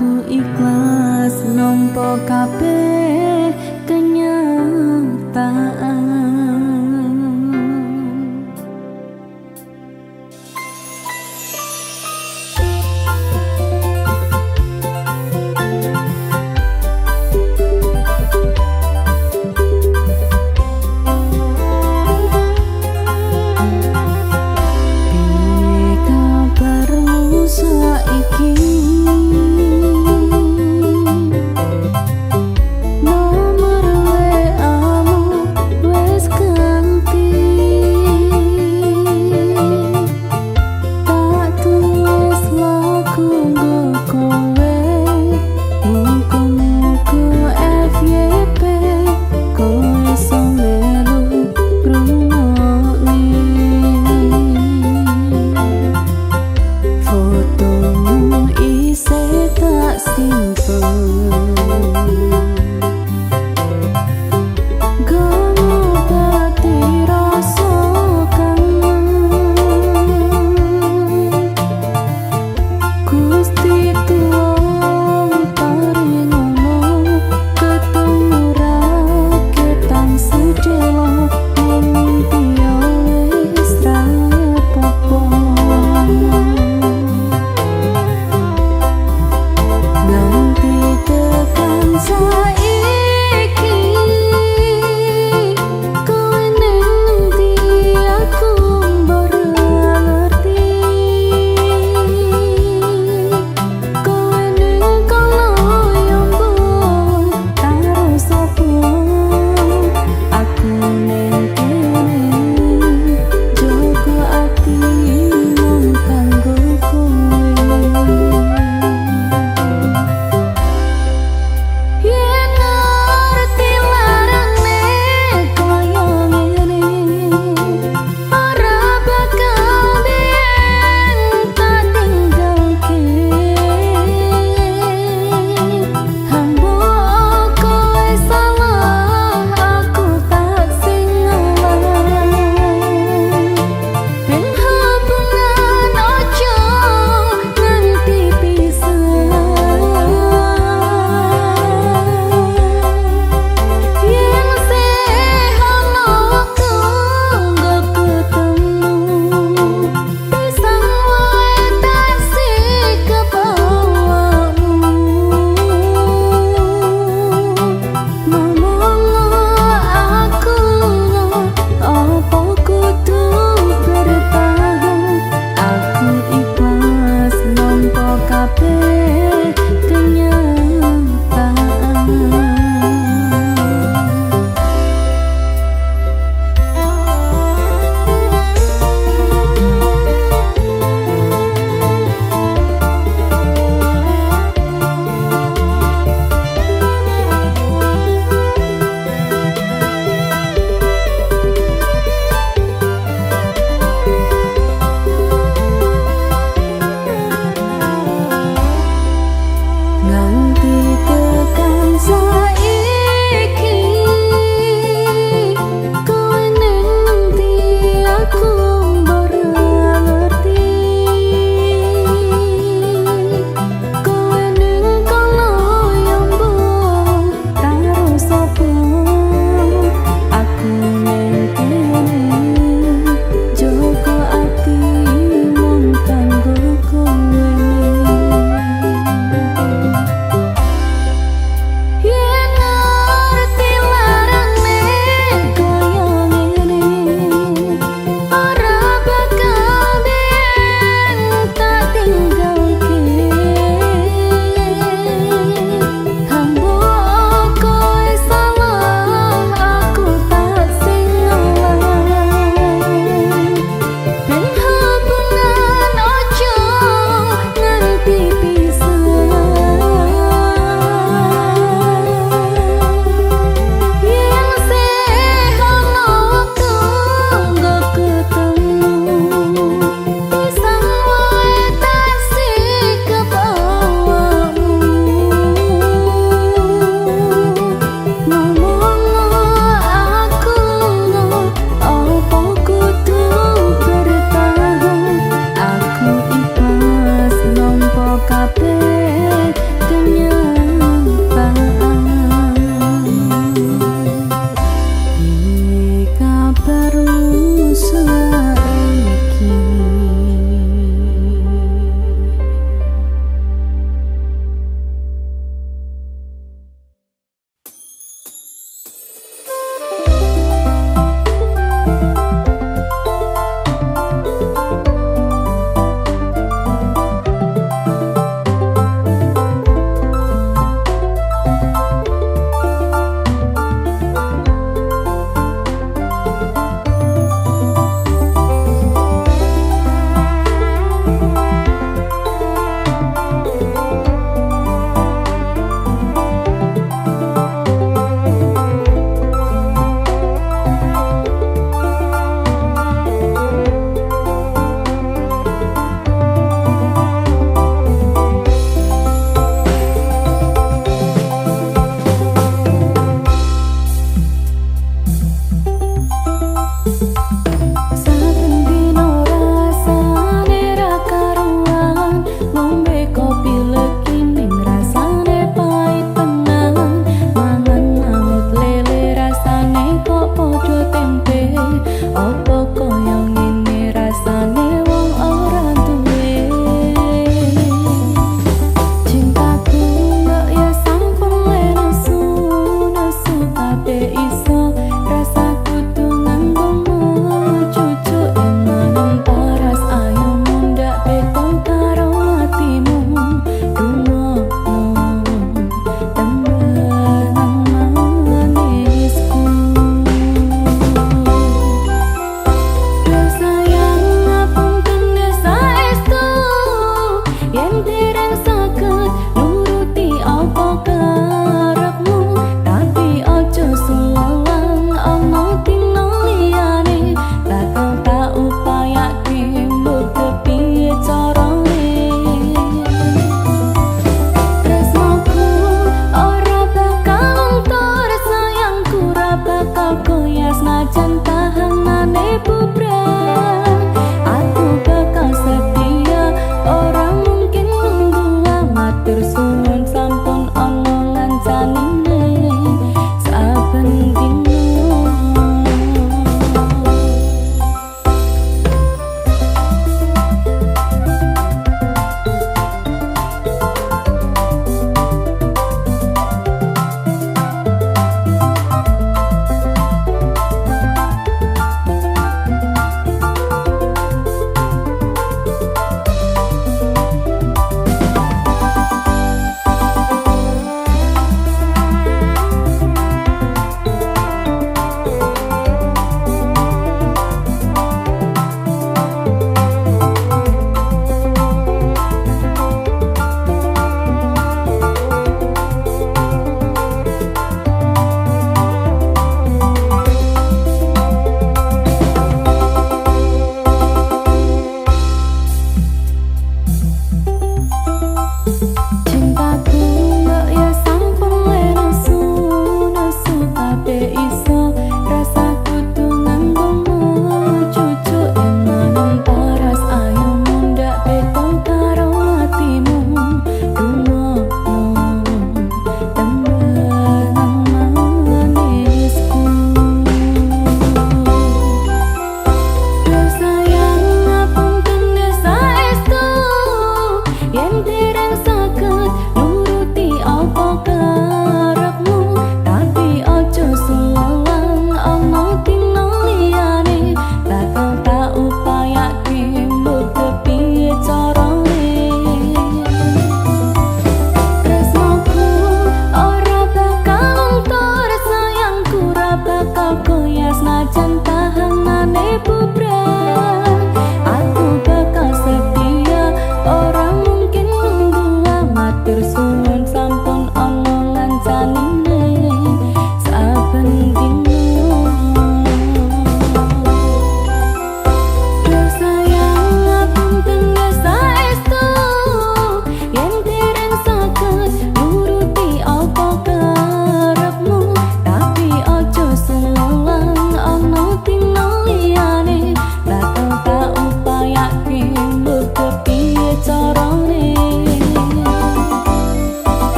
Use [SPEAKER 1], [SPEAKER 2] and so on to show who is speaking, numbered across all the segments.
[SPEAKER 1] Aku ikhlas nampa kabeh kenyataan. Piye kabarmu saiki? Nomor WA-mu wis ganti. Tak tulis lagu nggo kowe, muga-muga FYP kowe iso melu ngrungokne. Fotomu isih tak simpen, ngobati rasa kangen. Gusti tulung paringono ketemu raketan sedelo, mimpi wis ra apa-apa. Nganti tekan saiki, kowe nang ndi aku ora ngerti. Kowe nang kono yo mbok karo sapa, aku nang kene jogo ati mung kanggo kowe. Yen ngerti larane kaya ngene, ora bakal biyen tak tinggalke. Mbok kowe salah, aku tak sing ngalah. Ben hubungan ojo nganti pisah. Yen sih ono wektu nggo ketemu, pisang wae tak sikep awakmu. Ngomong aku apa kudu bertahan, aku ikhlas nampa kabeh kenyataan. Nganti tekan saiki, kowe nang ndi aku ora ngerti. Kowe nang kono yo mbok karo sapa, aku nang kene jogo ati mung kanggo kowe. Yen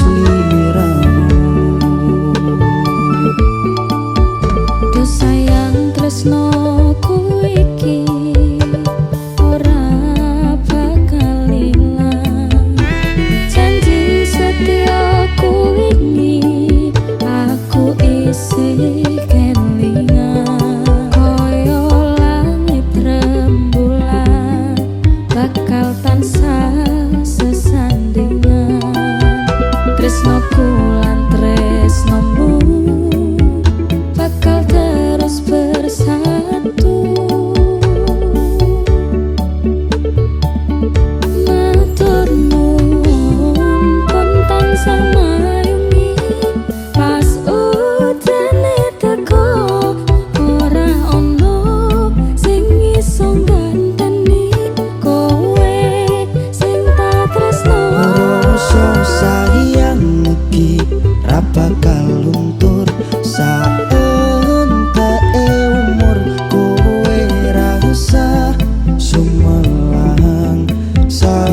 [SPEAKER 2] sliramu.
[SPEAKER 1] Duh sayang tresnoku iki ora bakal ilang. Janji setiaku wingi aku isih kelingan. Kaya langit rembulan bakal tansah sesandingan. Tresnoku lan tresnomu bakal terus bersatu. Matur nuwun pun tansah mayungi pas udane teko ora ono sing iso ngganteni kowe sing tak tresno.
[SPEAKER 2] Rasa sayang iki ra bakal luntur saenteke umur. Kowe rasa sumelang sayang.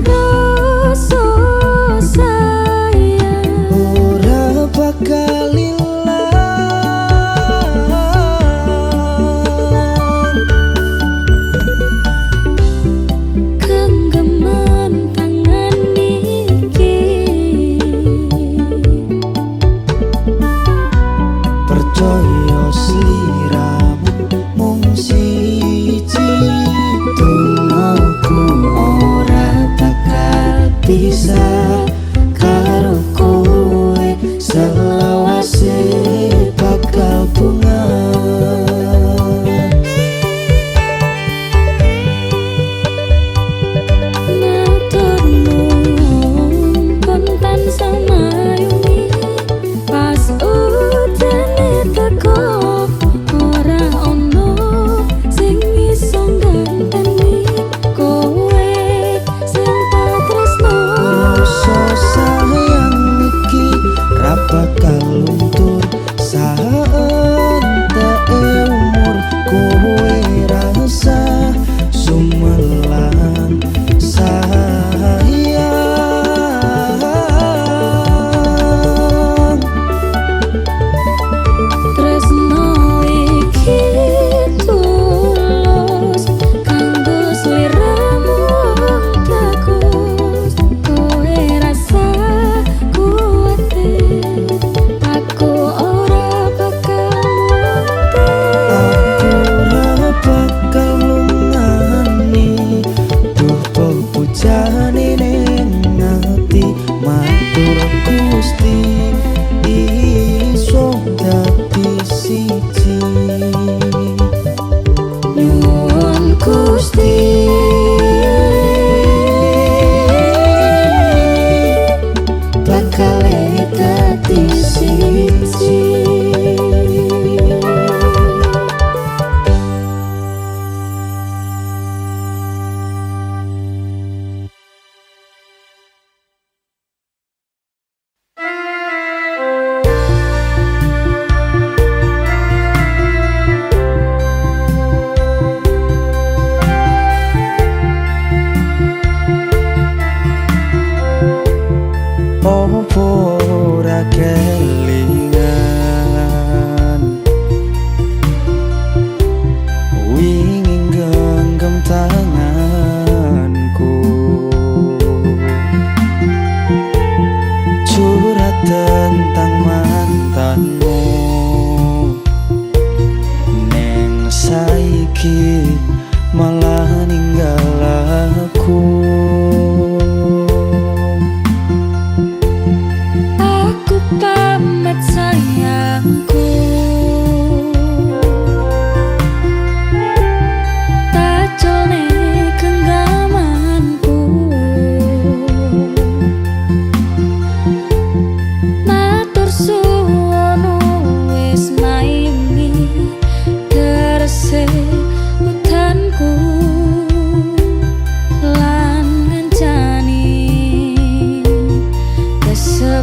[SPEAKER 1] Rasa sayang
[SPEAKER 2] Ora bakal ilang.
[SPEAKER 1] Genggaman tangan iki
[SPEAKER 2] Percaya sliramu mung siji. Dongaku ora bakal pisah karo kowe selawase bakal bunga.
[SPEAKER 1] Matur nuwun pun tansah mayungi pas udane teko ora ono sing iso ngganteni kowe sing tak tresno.
[SPEAKER 2] Rasa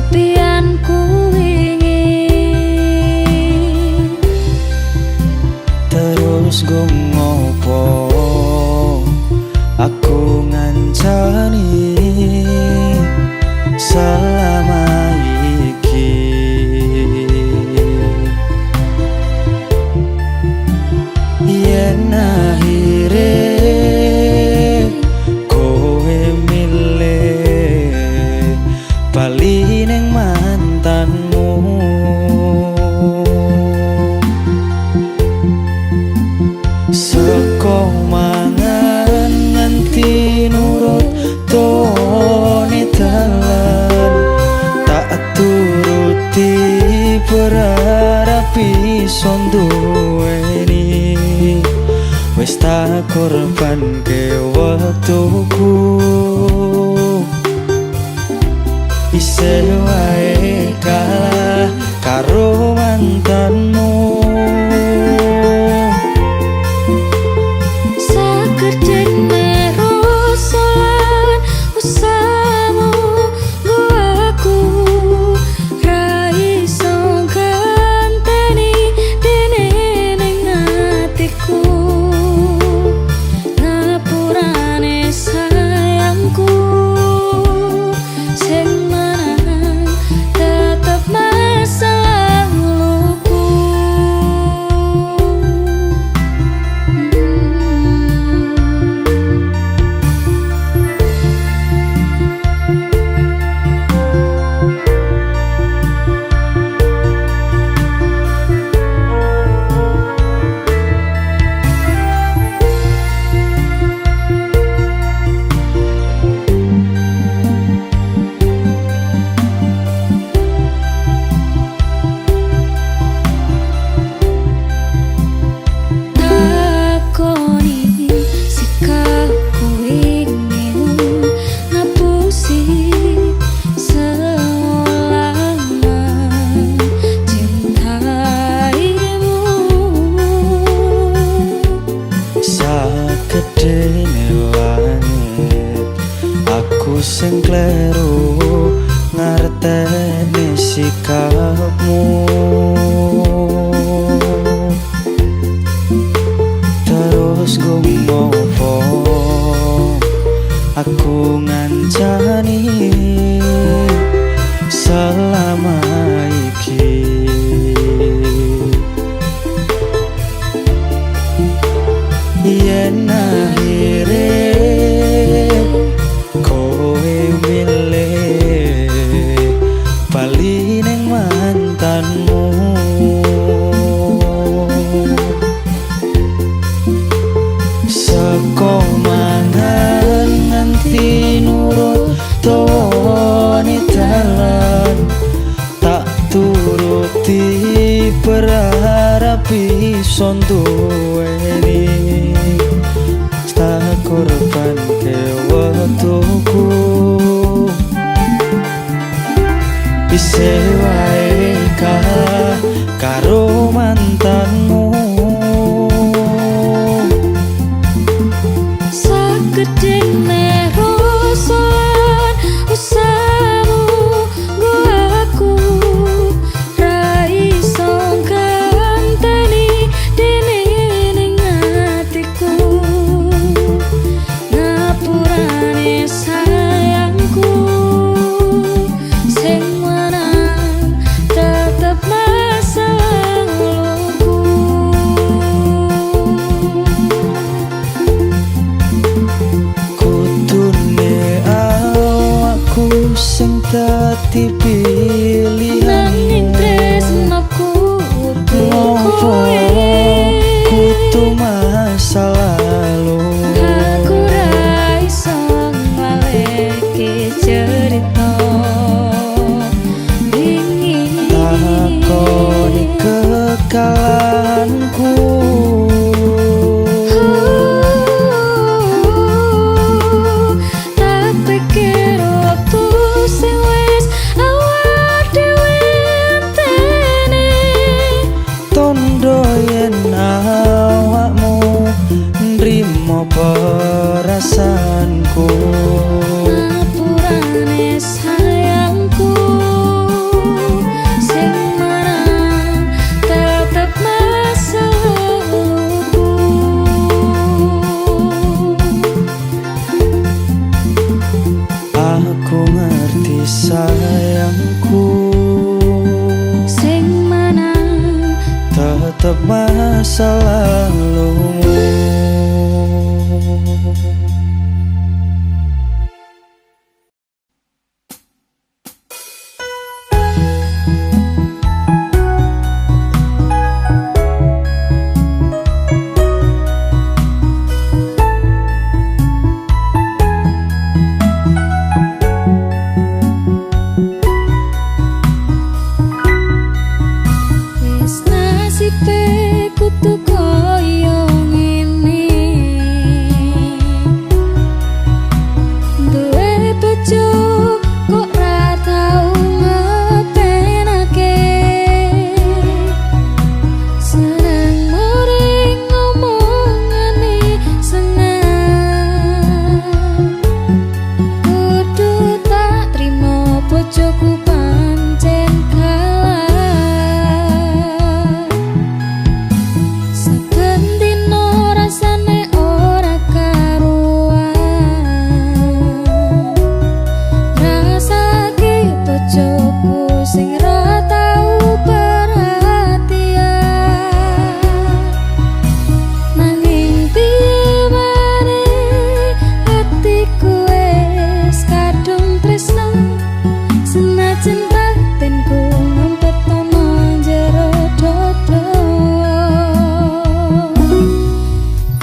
[SPEAKER 1] Kesepianku wingi.
[SPEAKER 2] Terus go ngopo aku ngancani selama iki? Yen akhire kowe milih bali ning mantanmu, seko mangan nganti nurut tone dalan, tak turuti berharap iso nduweni. Wis tak korbanke wektuku, isih wae kalah karo mantanmu.
[SPEAKER 1] Sagedene rasa lan usahamu nggo aku ra iso ganteni dene ning atiku. Ngapurane sayangku sing menang tetep masa laluku. Takoni sikapku ingin ngapusi selama cintaimu.
[SPEAKER 2] Sagedene langit aku sing kleru ngerteni sikapmu. Terus go ngopo aku ngancani selama iki? Yen akhire kowe milih bali ning mantanmu, seko mangan nganti nurut tone dalan, tak turuti berharap iso nduweni. Tak korbanke wektuku, isih wae kalah karo mantanmu.
[SPEAKER 1] Sagedene rasa lan usahamu nggo aku ra iso ganteni dene ning atiku. Ngapurane sayangku sing menang tetep masa laluku.
[SPEAKER 2] Kudune awakku sing dadi
[SPEAKER 1] Nanging
[SPEAKER 2] pilihanmu,
[SPEAKER 1] tresnoku kudu
[SPEAKER 2] ngopo
[SPEAKER 1] kowe.
[SPEAKER 2] kudu masa lalu?
[SPEAKER 1] Aku ra iso nglaleke cerita wingi.
[SPEAKER 2] Takoni kekalahanku,
[SPEAKER 1] Tak pikir waktu sing wis awak dhewe enteni.
[SPEAKER 2] Tondo ngerti sayangku.
[SPEAKER 1] Sing menang
[SPEAKER 2] tetep masa lalumu.
[SPEAKER 1] Wis nasibe kudu koyo ngene, duwe bojo kok ra tau ngepenake, seneng muring ngomongane seneng, kudu tak trimo bojoku pancen kalah. Saben dina rasane ora karuan, rasake bojoku sing ra tau perhatian. Nanging piye maneh atiku wis kadung tresno, senajan batinku ngumpet ana jero dodo.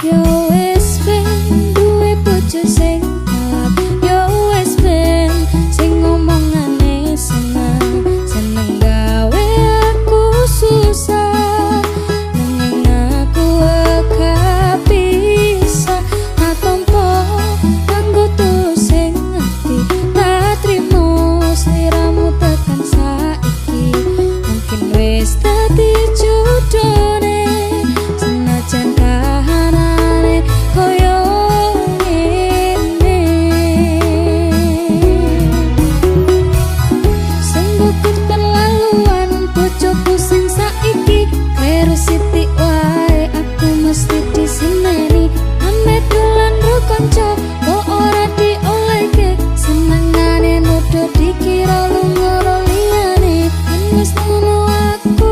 [SPEAKER 1] Yo wis ben duwe bojo sing kalap, yo wis ben sing ngomongane seneng, seneng gawe aku susah, nanging aku gak bisa tak tompo nganggo tulus sing ati, tak trimo sliramu tekan saiki. Mungkin wis dadi jodone, senajan kahanane koyo ngene. Sungguh keterlaluan bojoku sing saiki, kleru sithik wae aku mesti diseneni. Ame dolan ro kanca kok ora diolehke, senengane nuduh dikira lunga ro liyane. Yen wis ngono aku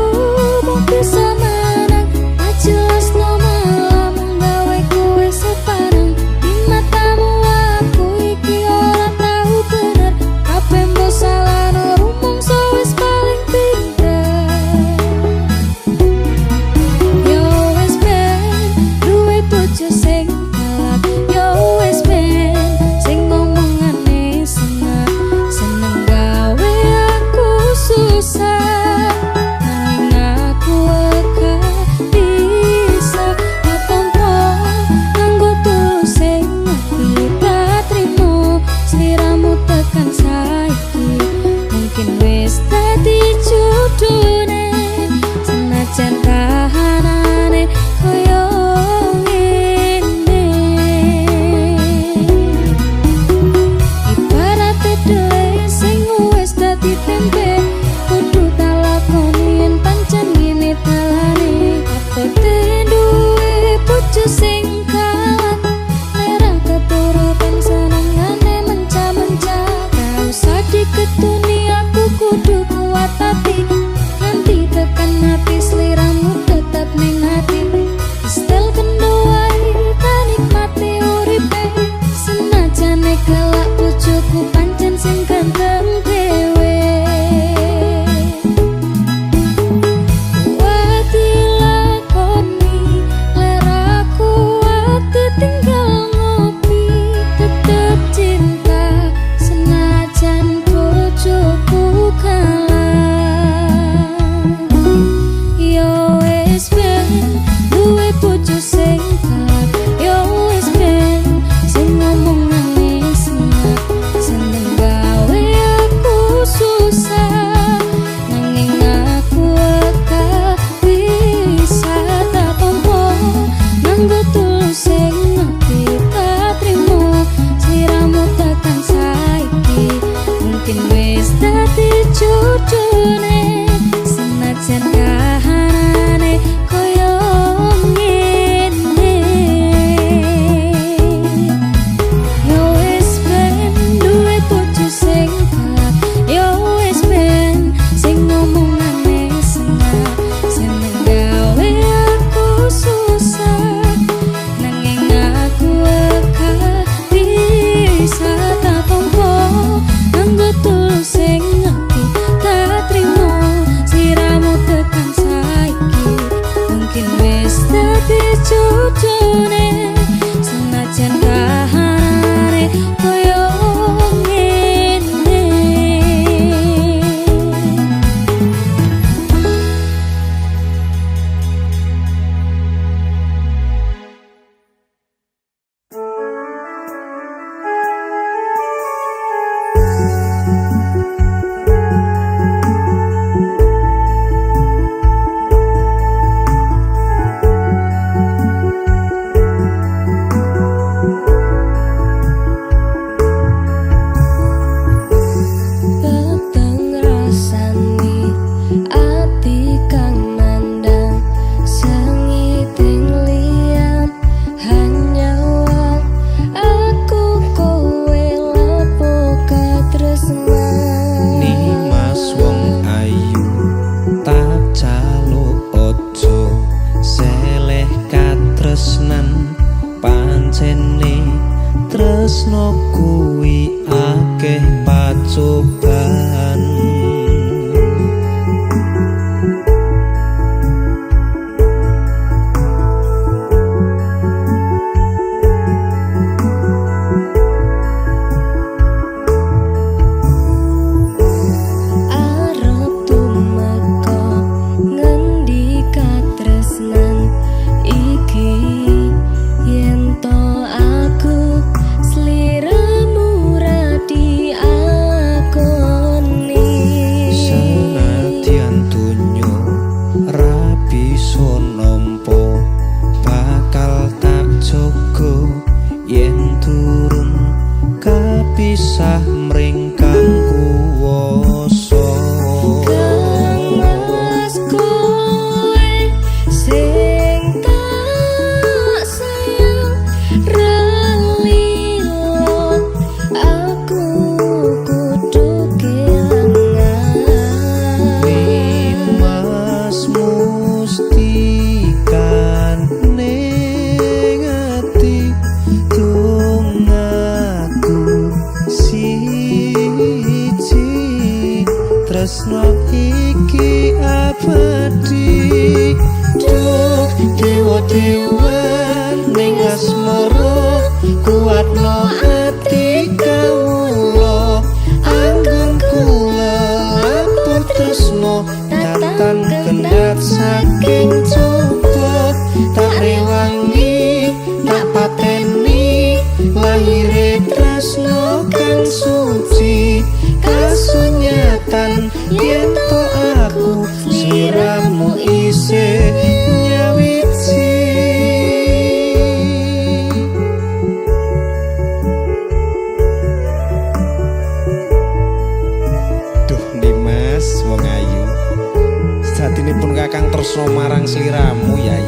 [SPEAKER 1] mung bisa menang, tak jelasno malah mung gawe kowe sepaneng. Di matamu aku iki ora tau bener, kabeh mbok salahno rumangsa wis paling pinter. Yo wis ben duwe bojo sing kalap, yo wis ben sing ngomongane seneng, seneng gawe aku susah, nanging aku gak bisa tak tompo nganggo tulus sing ati, tak trimo sliramu tekan saiki. Mungkin wis dadi jodone, senajan kahanane koyo ngene. Ibarate dhewe sing wis dadi tempe, kudu tak lakoni yen pancen ngene dalane. Abote duwe bojo sing kalap, ora keturutan senengane menca-menca. Gak usah diketuni aku kudu kuat ati, nganti tekan mati sliramu tetep ning ati. Setel kendo wae tak nikmati uripe, senajane kelak bojoku pancen sing ganteng dhewe. Kuat dilakoni, ler aku ati tinggal ngopi, tetep cinta senajan bojoku kalah. Yo wis ben duwe bojo sing kalap, yo wis ben sing ngomongane seneng, seneng gawe aku susah, nanging aku gak bisa tak tompo nganggo tulus sing ati, tak trimo sliramu tekan saiki. Mungkin wis dadi jodone, senajan kahanane koyo ngene. Yo wis ben duwe bojo sing
[SPEAKER 2] Tresno iki abadi. Duh dewa dewa ning asmara, kuatno ati kawula. Anggon kula lapor tresno, tatan kendhat saking coba. Tak rewangi tak pateni, lahire tresno kang suci. Kasunyatan yen to aku sliramu isih nyawiji. Duh Dimas wong ayu, satinipun kakang tresno marang sliramu yai.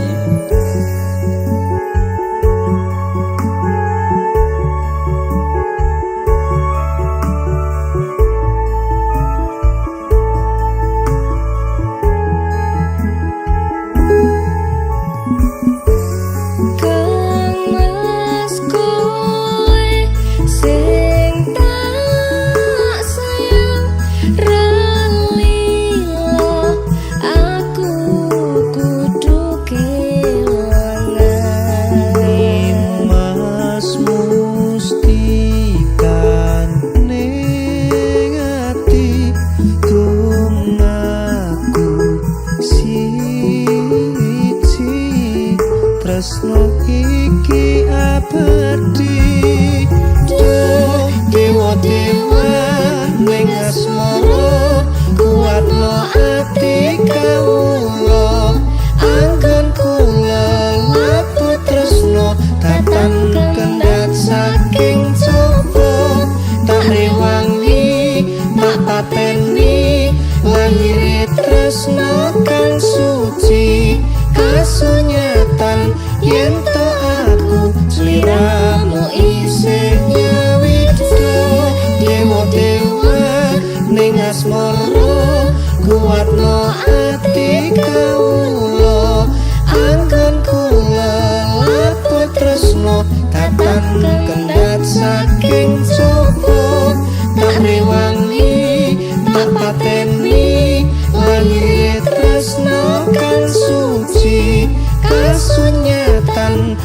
[SPEAKER 1] Kang Mas kowe sing tak sayang ra lila, aku kudu kelangan.
[SPEAKER 2] Mas mustikan ning ati tung aku siji. Tresno iki abadi. Duh dewa dewa ning asmara, kuatno ati kawula. Anggon kula lapu tresno, tatan kendhat saking coba. Tak rewangi tak pateni, lahire tresno kang suci. Kasunyatan yen to aku sliramu isih nyawiji. Dewa dewa ning asmara, kuatno ati kawula. Anggon kula lapu tresno, tatan kendhat saking coba. Tak rewangi tak pateni, lahire tresno kang suci. Kasunyatan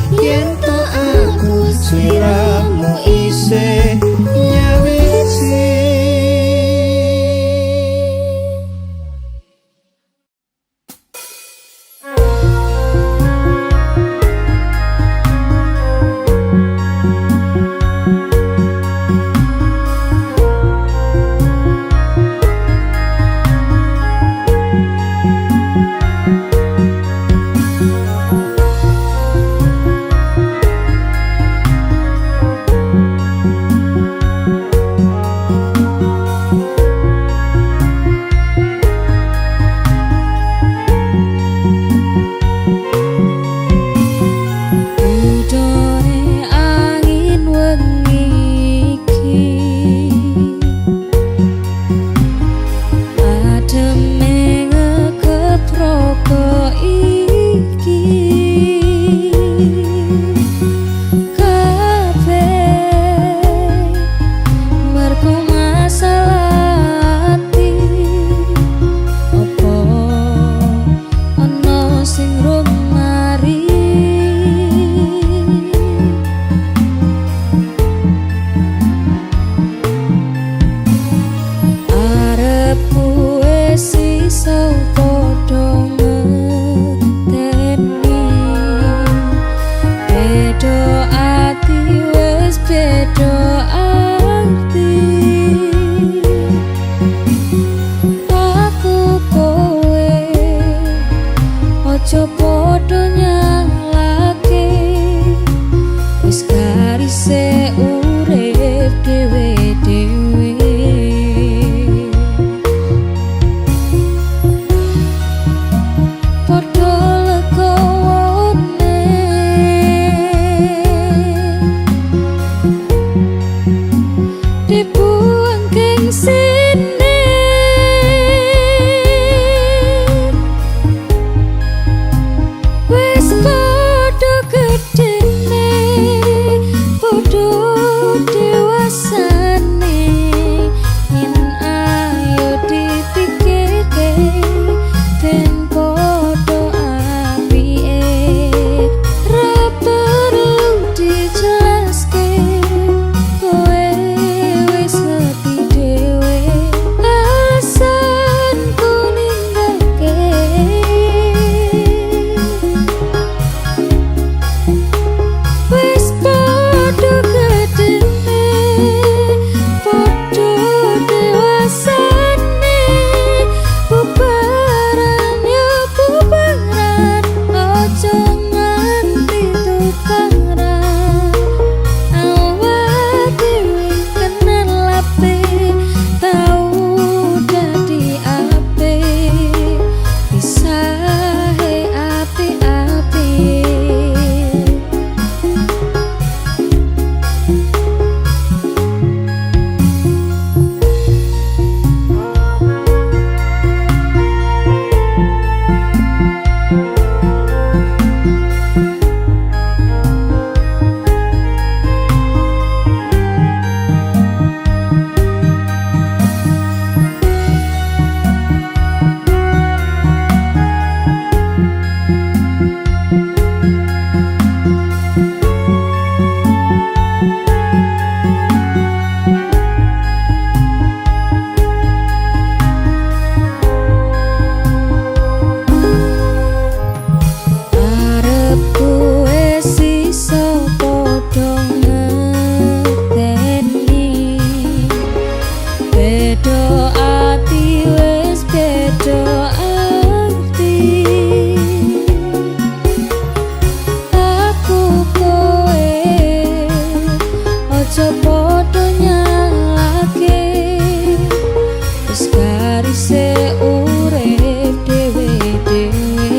[SPEAKER 1] Wis garise urip dhewe-dhewe.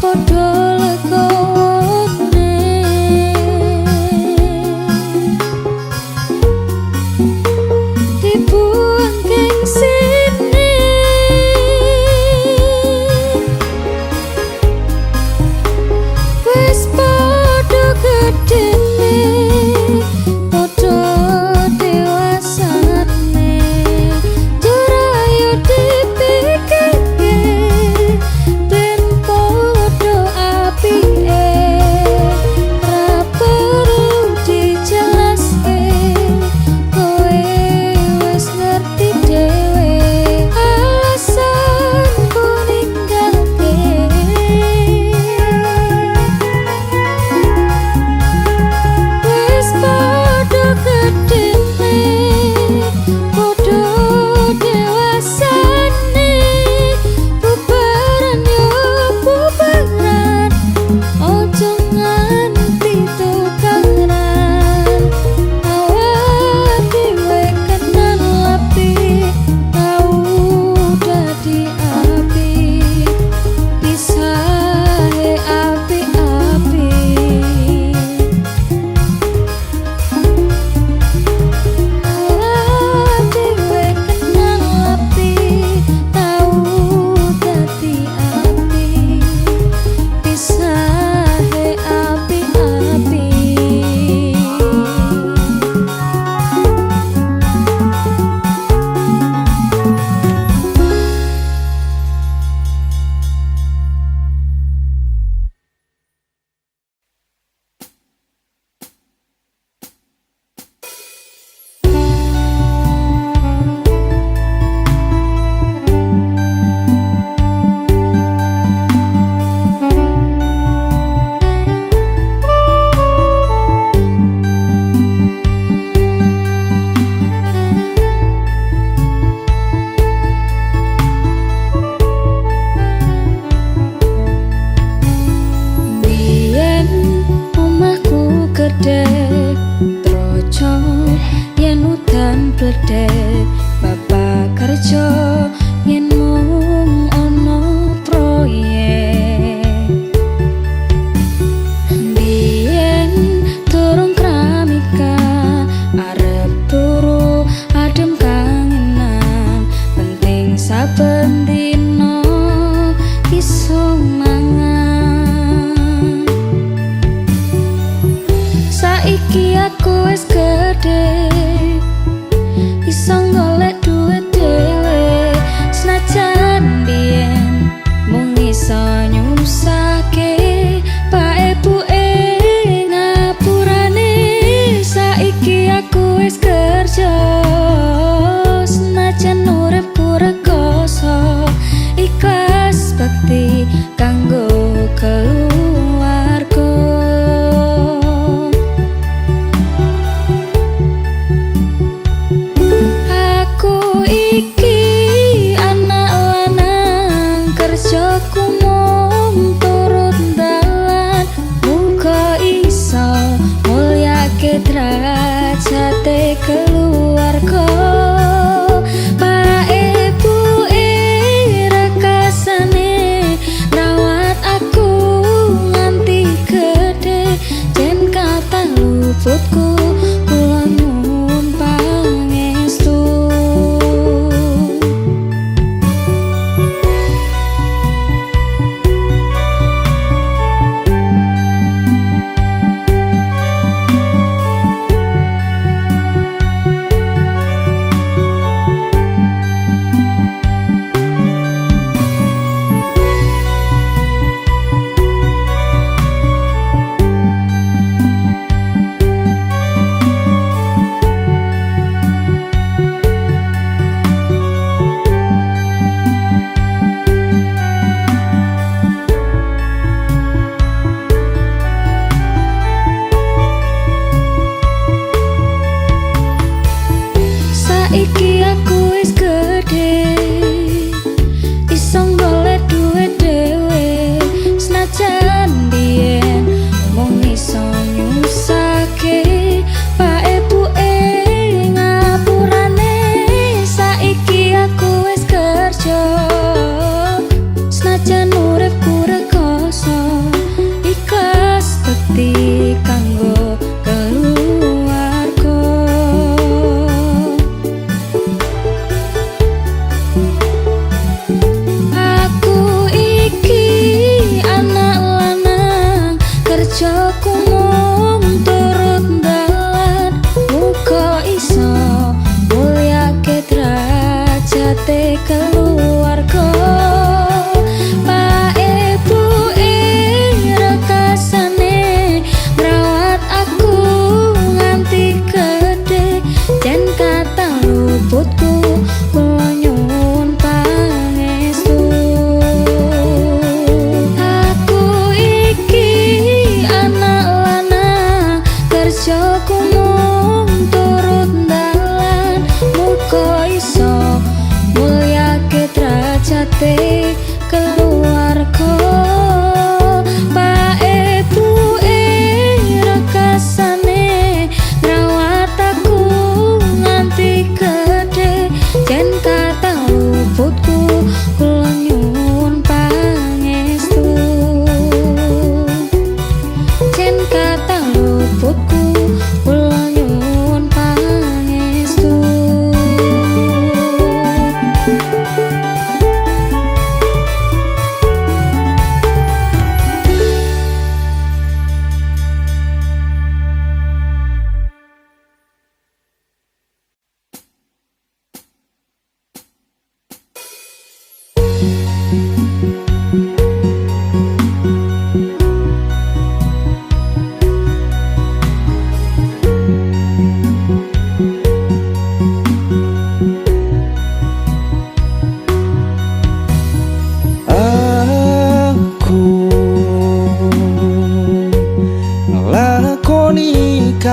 [SPEAKER 1] Padha legone dibuang gengsine. Wis padha gedene, padha dewasane, jurayo dipikirke ben padha apike. Ra perlu dijelaske, kowe wis ngerti dhewe alasanku ninggalke. Wis padha gedene, padha dewasane, bubaran yo bubaran, ojo nganti tukaran. Awak dhewe kenal api, tau dadi api, pisahe api-api. Awak dhewe kenal api, tau dadi api, pisahe api-api. Biyen omahku gedhe troco, yen udan bledek bapak kerja yen mung ana proyek. Biyen durung keramika arep turu adem kangenan, penting saben dina iso mangan. Saiki aku wis gedhe, iso golek duit dhewe, senajan biyen mung iso nyusahke pak ibuke ngapurane. Saiki aku wis kerja, senajan uripku rekoso, ikhlas bakti kanggo keluarga. Aku iki anak lanang, kerjaku mung turut dalan, muga iso mulyake derajate keluarga. Pak ibuke rekasane rawat aku nganti gedhe, jen kathah luputku kula nyuwun pangestu. Saiki aku wis gedhe, iso golek duit dhewe, senajan biyen mung iso nyusahke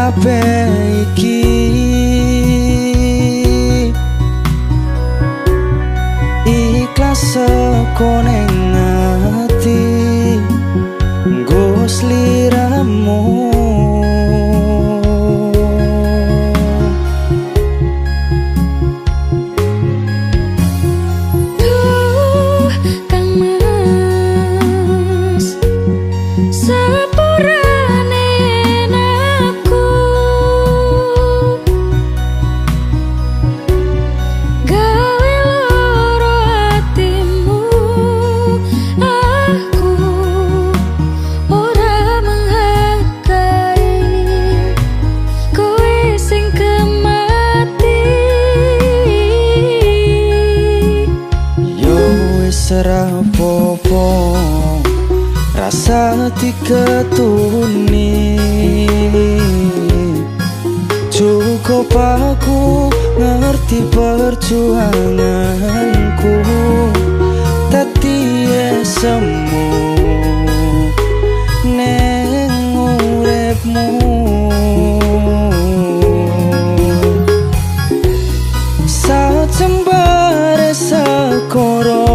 [SPEAKER 2] kabeh iki. Ikhlas saka ning ati nggo sliramu.
[SPEAKER 1] Duh Kang Mas, sepurane aku gawe loro atimu. Aku ora menghargai kowe sing kemati.
[SPEAKER 2] Yo wis ora apa-apa, rasa diketuni. Cukup aku ngerti perjuanganku. Dadi semu neng uripmu. Sajembare sekoro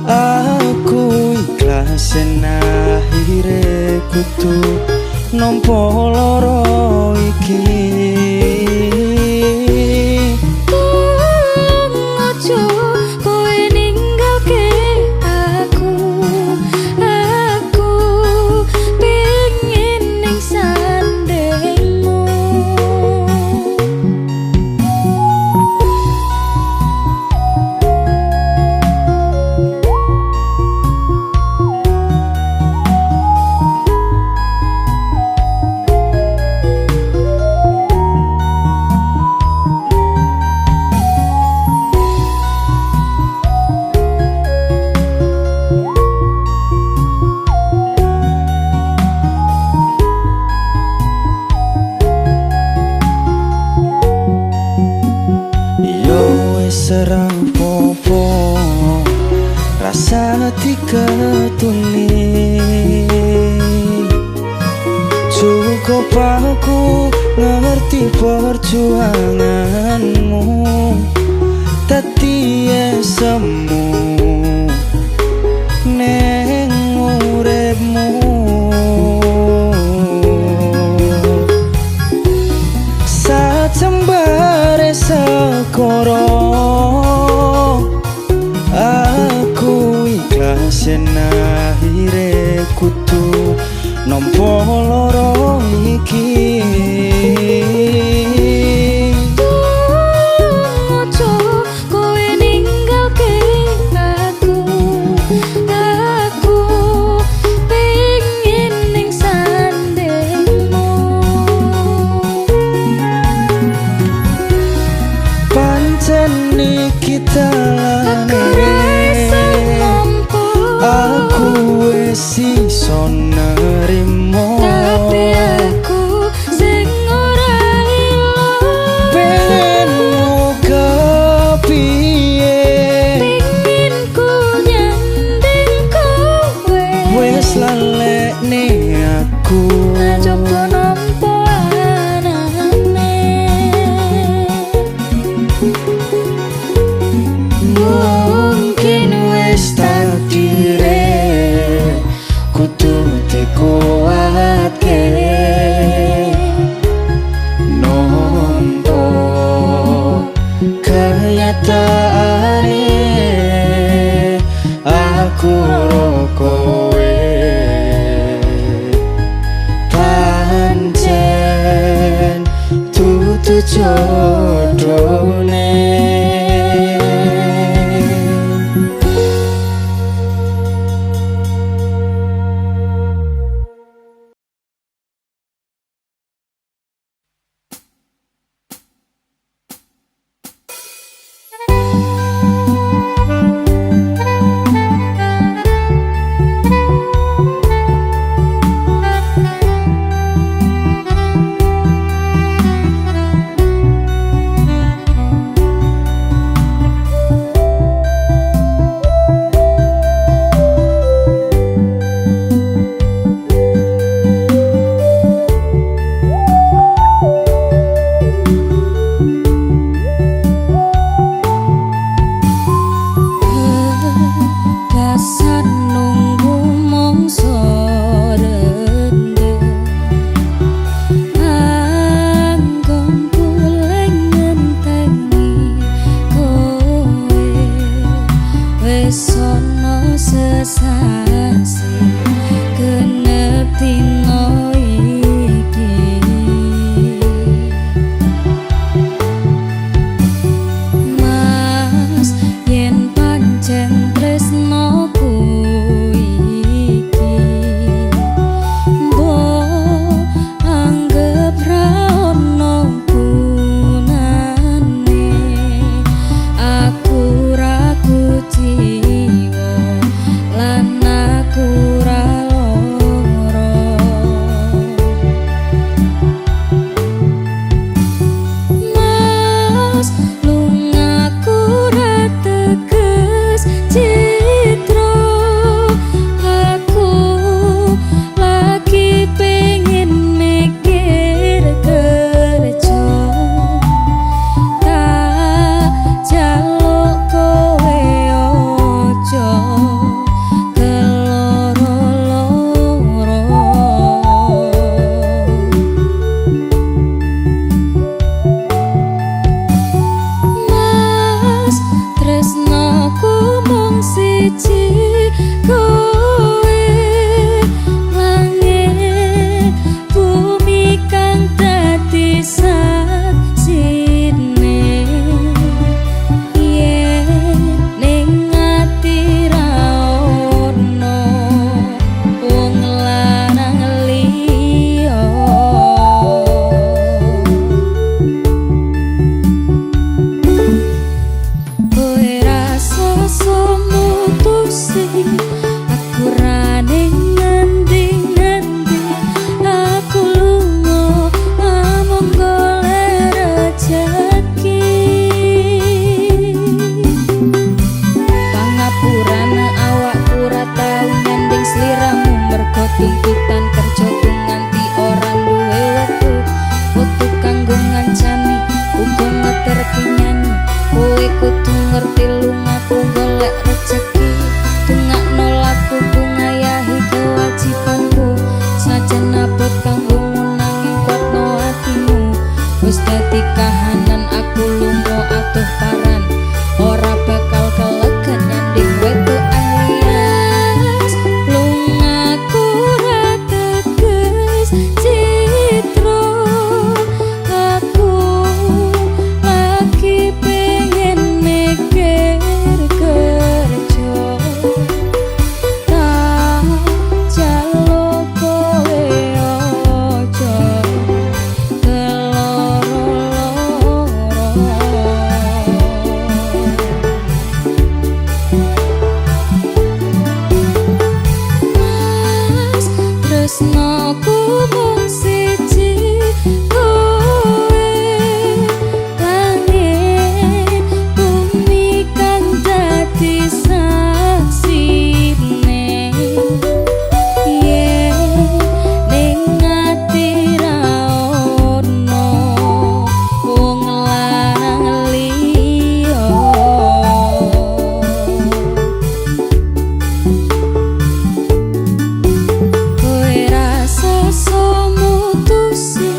[SPEAKER 2] aku ikhlas yen akhire kudu nampa lara iki.
[SPEAKER 1] Tulung aja kowe ninggalke aku. Aku pengin ning sandingmu.
[SPEAKER 2] Yo wis ora apa-apa, rasa diketuni. Cukup aku ngerti perjuanganmu. Dadi semu neng uripmu. Sajembare sekoro aku ikhlas yen akhire kudu nampa lara iki.
[SPEAKER 1] Tulung aja kowe ninggalke aku. Aku pengin ning sandingmu.
[SPEAKER 2] Pancen iki
[SPEAKER 1] Aku
[SPEAKER 2] dalane
[SPEAKER 1] ra iso nampa.
[SPEAKER 2] Aku
[SPEAKER 1] Wis dadi kahanan aku lunga atuh paran, ora bakal kelegan nyanding wedokan liyan. Lungaku ra teges citro, aku lagi pengen mikir kerja. Tak jaluk kowe aja keloro-loro. Mas, tresnoku mung siji kowe, langit bumi kang dadi saksine. Yen ning ati ra ono wong lanang liya. Kowe rasa mutusi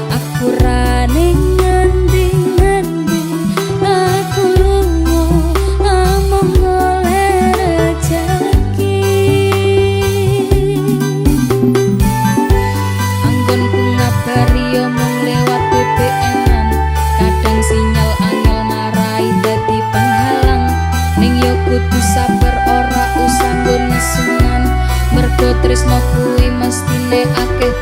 [SPEAKER 1] aku ra ning ngendi-ngendi, aku lunga namung golek rejeki. Anggonku ngabari yo mung lewat BBM-an, kadang sinyal angel marai dadi penghalang. Ning yo kudu sabar ora usah nggo nesunan, mergo tresno kuwi mestine akeh.